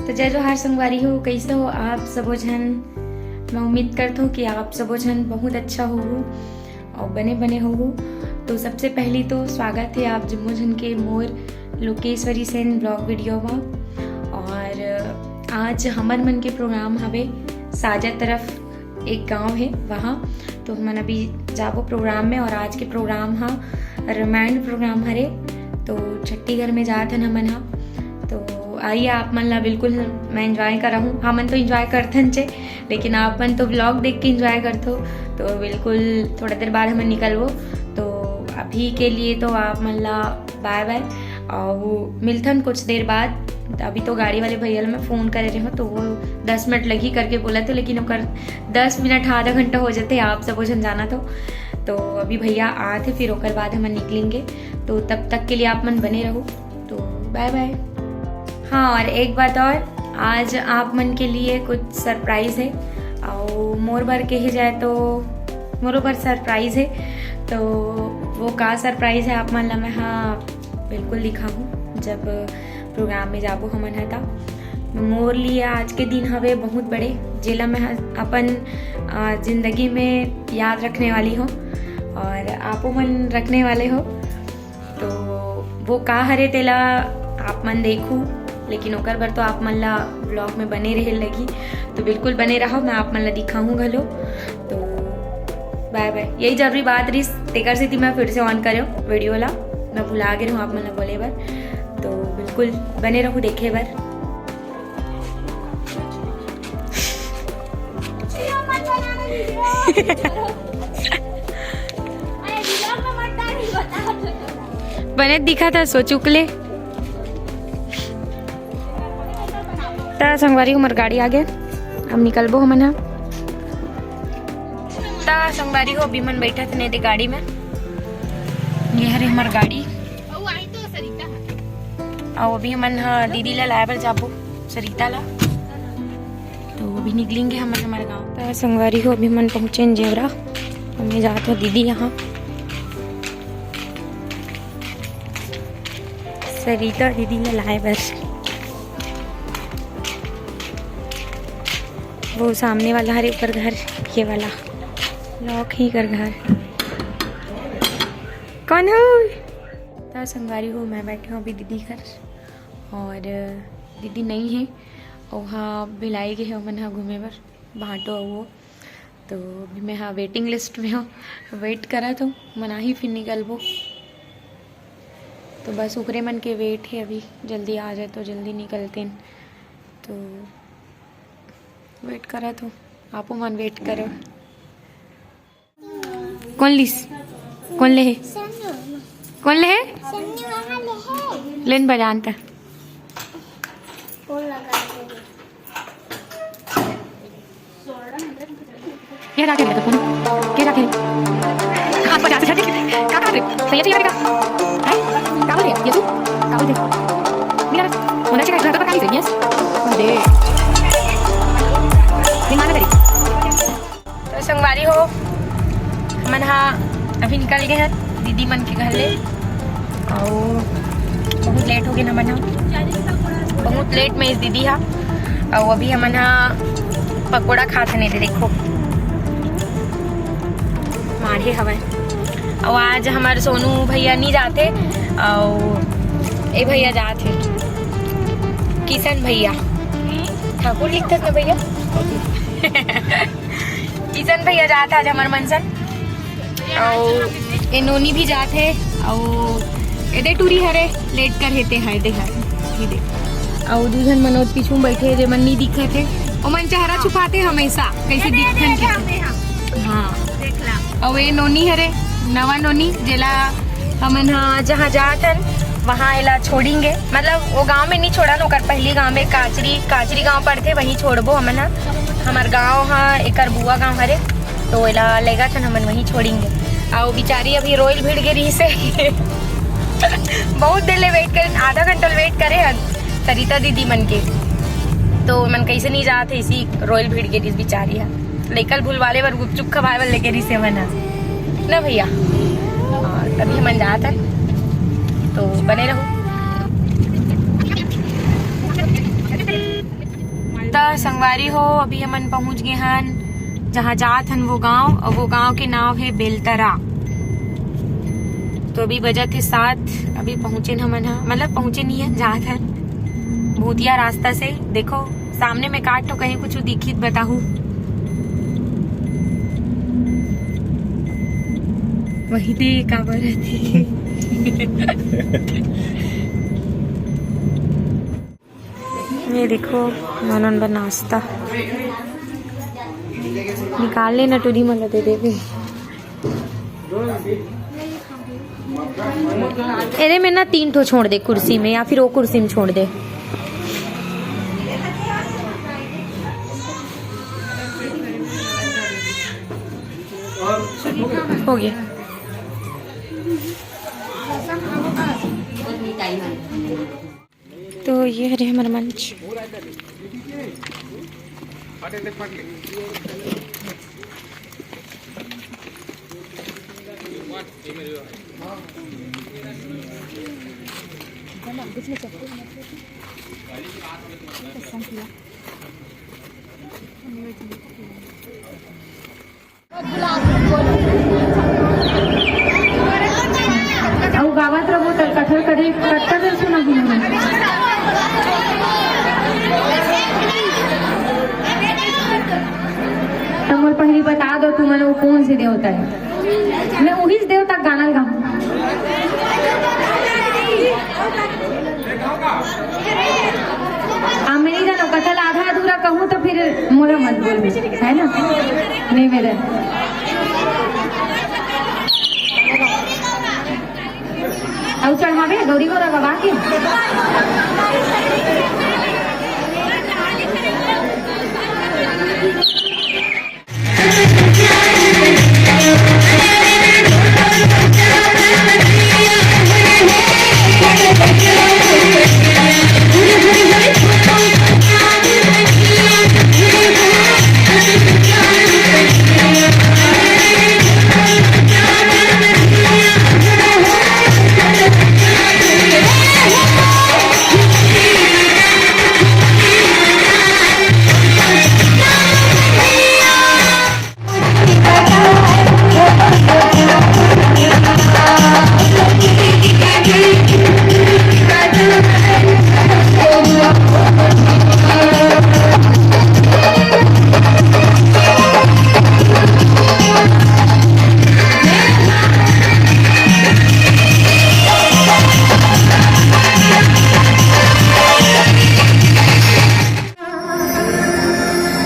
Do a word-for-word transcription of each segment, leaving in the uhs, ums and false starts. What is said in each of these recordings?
तो जय जोहार संगवारी हो, कइसे हो आप सबो झन? मैं उम्मीद करत हूँ कि आप सबो झन बहुत अच्छा होहू अउ बने बने होहू। तो सबसे पहली तो स्वागत है आप जम्मो झन के मोर लोकेश्वरी सेन vlog video मा। और आज हमर मन के program हवे साजा तरफ, एक गांव है वहाँ। तो हमन अभी जाबो program में और आज के program हा रामायण program हरे। तो छट्टी घर में जात हन हमन हा। तो आइए आप मन ला बिल्कुल मैं enjoy कराहूँ। हमन तो enjoy करथन चे, लेकिन आप मन तो vlog देख के enjoy करथो। तो बिल्कुल थोड़ा देर बाद हमन निकलबो। तो अभी के लिए तो आप मन ला bye bye, और मिलथन कुछ देर बाद। अभी तो गाड़ी वाले भैया ला मैं phone करे रहे हूँ, तो वो दस मिनट लगही करके बोला था, लेकिन ओकर दस मिनट आधा घंटा हो जाते, आप सबो झन जाना तो। तो अभी भैया आते, फिर ओकर बाद हमन निकलेंगे। तो तब तक के लिए आप मन बने रहो। तो bye bye। हाँ, और एक बात और, आज आप मन के लिए कुछ surprise है, और मोर बर कहे जाए तो मोरो बर surprise है। तो वो का surprise है, आप मन ला मैं, हाँ, बिल्कुल दिखाहूँ, जब program में जाबो हमन ह ता। मोर लिए आज के दिन हवे बहुत बड़े, जेला मैं ह-, अपन, आ, जिंदगी में याद रखने वाली हो और आपो मन रखने वाले हो। तो वो का हरे, तेला आप मन देखू, लेकिन ओकर बर तो आप मन ला vlog में बने रहे लगी। तो बिल्कुल बने रहो, मैं आप मन ला दिखाहूँ घलो। तो bye bye, यही जरूरी बात रहिस, तेकर सेती मैं फिर से on करेंव video ला, मैं भुला गे रहूँ आप मन ला बोले बर। तो बिल्कुल बने रहू देखे बर। बने दिखा था सो चुकले। ता संगवारी, हमर गाड़ी आ गे, अब निकलबो हमन ह। ता संगवारी हो, अभी मन बैठत ने दे गाड़ी में। ये हरे हमर गाड़ी। अउ अभी हमन ह दीदी ला लाए बर जाबो, सरिता ला। तो अभी निकलेंगे हमन हमर गाँव। ता संगवारी हो, अभी मन पहुँचे जेवरा, मैं जात हो दीदी यहाँ। सरिता दीदी ला लाए बर। वो सामने वाला हरे ओकर घर, ये वाला lock ही कर घर। कौन हो? ता संगवारी हो, मैं बैठे हूँ अभी दीदी घर और दीदी नहीं है, ओहा बिलाई गे हे ओमन ह घूमे बर, भांटो अउ वो। तो अभी मैं हा waiting list में हूँ, wait करत हूँ, मन आही फिर निकलबो। तो बस ओकरे मन के wait है, अभी जल्दी आ जाए तो जल्दी निकलतेन। तो wait करत हूँ, आपो मन wait करो। कौन लिस? कौन ले है? कौन ले है? लेन बजान त। ये हटा के रख दे फोन। ये हटा के। हाथ पर जाते जाते। क्या कर रहे? सही है, ठीक है। हैं? क्या बोल रहे? ये तू? क्या बोल रहे? मेरा होना चाहिए, घर पर काली से, यस? अरे। ये माना करी। तो संगवारी हो, हमन हा अभी निकल गए हैं दीदी मन के घर ले। अउ बहुत late हो गए हमन हा, बहुत late में इस दीदी हा। अउ अभी हमन हा पकोड़ा खात हन, दे देखो माढ़े हवय। अउ आज हमार सोनू भैया नहीं जाते, अउ ए भैया जाते, किशन भैया, ठाकुर लिखत ना भैया। किशन भैया जात हे आज हमर मन सन। अउ ए नोनी भी जात हे, अउ एदे टूरी हरे, late कर हेते हे, दे हर, ये दे। अउ दू झन मनोज पीछू में बैठे हे, जे मन नहीं दिखत हे, ओ मन चेहरा छुपाते हमेशा, कैसे दिखथन के। हाँ। अउ ए नोनी हरे, नवा नोनी, जेला हमन हा जहाँ जात हन, वहाँ एला छोड़ेंगे। मतलब, वो गांव में नहीं छोड़न, ओकर पहली गांव में काचरी, काचरी गांव पड़थे, वहीं छोड़बो हमन हा। हमर गांव हा, एकर बुआ गांव हरे, तो एला लेगत हन हमन, वहीं छोड़ेंगे। अउ बिचारी अभी रोइल भिड़ गे रहिस हे। बहुत देर ले wait करे, आधा घंटा ले wait करे हन सरिता दीदी मन के, तो मन कैसे नहीं जात हे, इसी रोइल भिड़ गे रहिस बिचारी हा। लइका ल भुलवाले बर गुपचुप खवाए बर लेके रिसे मन ह। ना भैया? हाँ, तभी हमन जात हन। तो बने रहू। संगवारी हो, अभी हमन पहुंच गए हन जहाँ जात हन वो गांव, और वो गांव के नाम है बेलतरा। तो अभी बजत है सात, अभी पहुंचे न हमन ह, मतलब पहुंचे नहीं है, जात हन भूतिया रास्ता से। देखो सामने में काट तो कहीं कुछ दिखित बताहू। वही दे काबर रहती। ये देखो, नॉन बर नाश्ता निकाल लेना, टूरी मन ला दे देबे। एदे में ना तीन ठो छोड़ दे कुर्सी में, या फिर वो कुर्सी में छोड़ दे। हो गया। तो ये हरे हमर मंच। अउ गावत रहो त कटहल करी कट्टा दे सुना हूँ। तो मोर पहली बता दो तुमन वो कौन से देवता है, मैं उही देवता गाना गाऊँ। अब मैं नहीं जानो, कटहल आधा अधूरा कहूँ तो फिर मोला मत बोल, है ना? नहीं मेरे। अउ चढ़ावे गौरी गौरा बाबा के।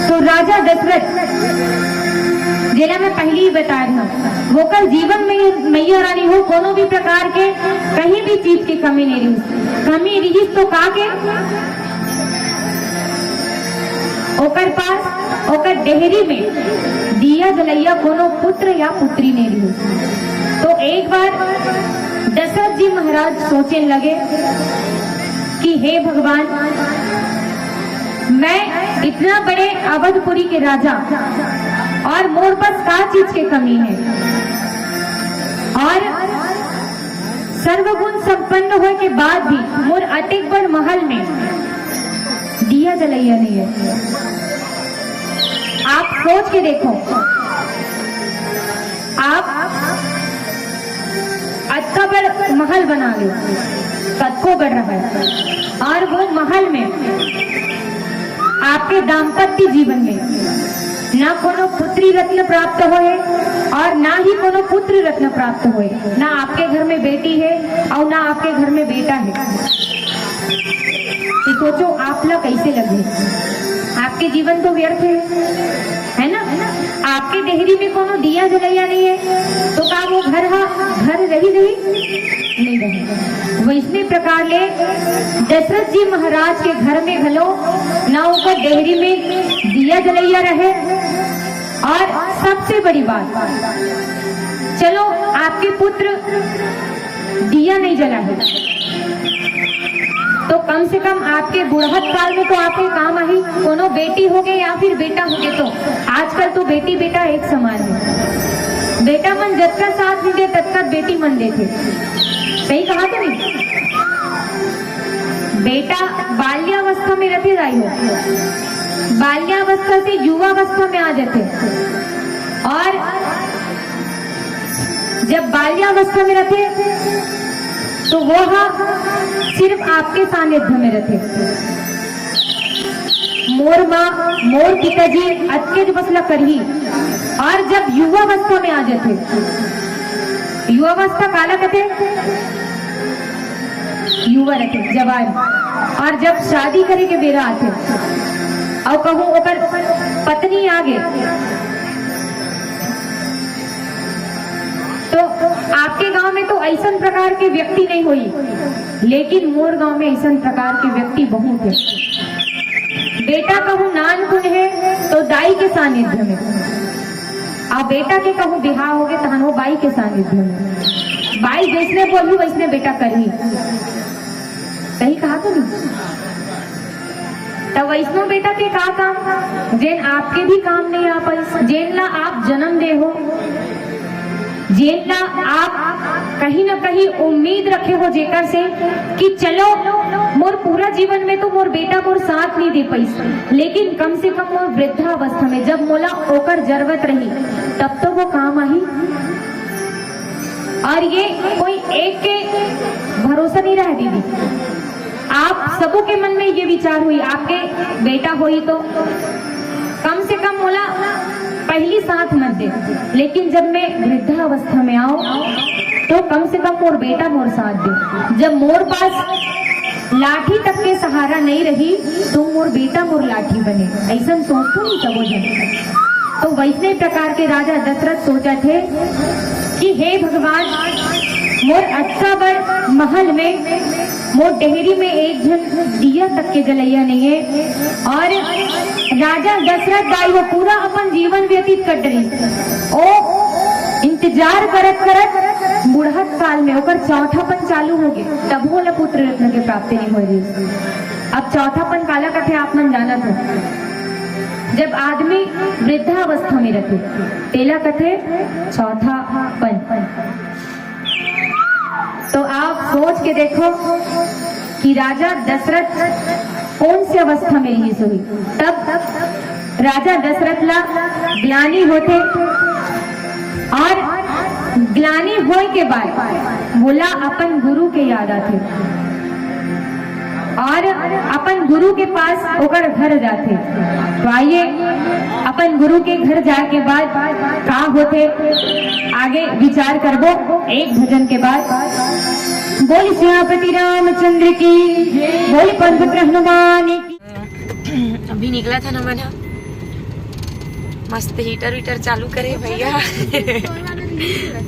तो राजा दशरथ, जेला मैं पहली ही बता रहा हूँ, वो कल जीवन में मैया रानी हो, कोनो भी प्रकार के कहीं भी चीज की कमी नहीं रही। कमी रही तो का के ओकर पास, ओकर डेहरी में दिया जलैया कोनो पुत्र या पुत्री नहीं रही। तो एक बार दशरथ जी महाराज सोचने लगे कि हे भगवान, मैं इतना बड़े अवधपुरी के राजा और मोर पास का चीज के कमी है, और सर्वगुण संपन्न होए के बाद भी मोर अतेक बड़ महल में दिया जलैया नहीं है। आप सोच के देखो, आप अतका बड़ महल बना लो, कतको बड़ रहा है, और वो महल में आपके दाम्पत्य जीवन में ना कोनो पुत्री रत्न प्राप्त होए और ना ही कोनो पुत्र रत्न प्राप्त होए, ना आपके घर में बेटी है और ना आपके घर में बेटा है। तो सोचो, आप ला कैसे लगे? आपके जीवन तो व्यर्थ है, है ना? आपके डेहरी में कोनो दिया जलैया नहीं है, तो का वो घर हा घर रही रही? नहीं रही। वैसने प्रकार ले दशरथ जी महाराज के घर में घलो ना ओकर डेहरी में दिया जलैया रहे। और सबसे बड़ी बात, चलो, आपके पुत्र दिया नहीं जला है, तो कम से कम आपके बुढ़त काल में तो आपके काम आही। कोनो बेटी हो गए या फिर बेटा हो गए, तो आजकल तो बेटी बेटा एक समान है। बेटा मन जतका साथ नहीं दे, ततका बेटी मन देथे। सही कहा तो नहीं? बेटा बाल्यावस्था में रथे, दाई हो। बाल्यावस्था से युवावस्था में आ जाथे, और जब बाल्यावस्था में रथे तो वो सिर्फ आपके सानिध्य में रथे। मोर माँ, मोर पिताजी अतके बस ला करही, और जब युवावस्था में आ जाथे, युवावस्था काला कथे? युवा रथे, जवान। और जब शादी करे के बेरा आथे, और कहूँ ओकर पत्नी आ गे, तो आपके गांव में तो ऐसन प्रकार के व्यक्ति नहीं होई, लेकिन मोर गांव में ऐसन प्रकार के व्यक्ति बहुत है। बेटा कहूँ नानकुन है तो दाई के सानिध्य में, आ बेटा के कहूँ बिहाव होगे तहन वो बाई के सानिध्य में। बाई जैसने बोलही वैसने बेटा करही। सही कहा तो नहीं? तब वैसनो बेटा के का काम, जेन आपके भी काम नहीं आ पाइस, जेन ला आप जन्म दे हो, जेन ला आप कहीं ना कहीं उम्मीद रखे हो जेकर से कि चलो मोर पूरा जीवन में तो मोर बेटा मोर साथ नहीं दे पाइस, लेकिन कम से कम मोर वृद्धावस्था में जब मोला ओकर जरूरत रही तब तो वो काम आही। और ये कोई एक के भरोसा नहीं रहा दीदी, आप सबों के मन में ये विचार हुई, आपके बेटा होई तो कम से कम मोला पहली साथ मत दे, लेकिन जब मैं वृद्धावस्था में आऊं तो कम से कम मोर बेटा मोर साथ दे। जब मोर पास लाठी तक के सहारा नहीं रही तो मोर बेटा मोर लाठी बने, ऐसन सोचथो नहीं सबो झन। तो वैसने प्रकार के राजा दशरथ सोचत हे कि हे भगवान, मोर अतका बड़ महल में मोर डेहरी में एक झन दिया तक के जलैया नहीं है, और राजा दशरथ दाई वो पूरा अपन जीवन व्यतीत कर डरिस। ओ इंतजार करत करत बुढ़त काल में ओकर चौथापन चालू हो गए, तब ओला पुत्र रत्न के प्राप्ति नहीं हो रही। अब चौथापन काला कथे आप मन जानत हो, जब आदमी वृद्धावस्था में रथे तेला कथे चौथापन। तो आप सोच के देखो कि राजा दशरथ कौन सी अवस्था में रहिस होही, तब राजा दशरथ ला ग्लानि होथे, और ग्लानि होय के बाद मोला अपन गुरु के याद आथे, और अपन गुरु के पास ओकर घर जाथे। तो आइए, अपन गुरु के घर जाए के बाद का होथे, आगे विचार करबो एक भजन के बाद। बोल सियापति रामचंद्र की, बोल पवन पुत्र हनुमान की। अभी निकलत हन हमन ह, मस्त हीटर वीटर चालू करे भैया।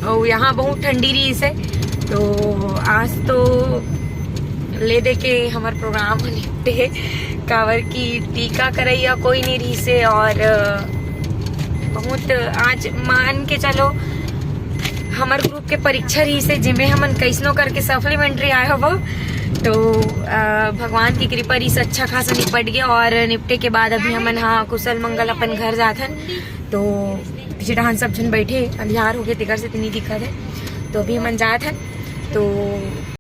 अउ यहाँ बहुत ठंडी रहिस हे, तो आज तो ले दे के हमर प्रोग्राम ह निपटे हे, काबर कि टीका करइया कोई नहीं रहिस हे, और अ, बहुत आज मान के चलो हमर ग्रुप के परीक्षा रहिस हे, जेमे हमन कइसनो करके सप्लीमेंट्री आए हवो, तो अ, भगवान की कृपा रहिस, अच्छा खासा निपट गया, और निपटे के बाद अभी हमन हा कुशल मंगल अपन घर जाथन। तो पीछे डहान सब झन बैठे, अंधियार हो गए, तेकर से तो नहीं दिखत हे। तो अभी हमन जात हन, तो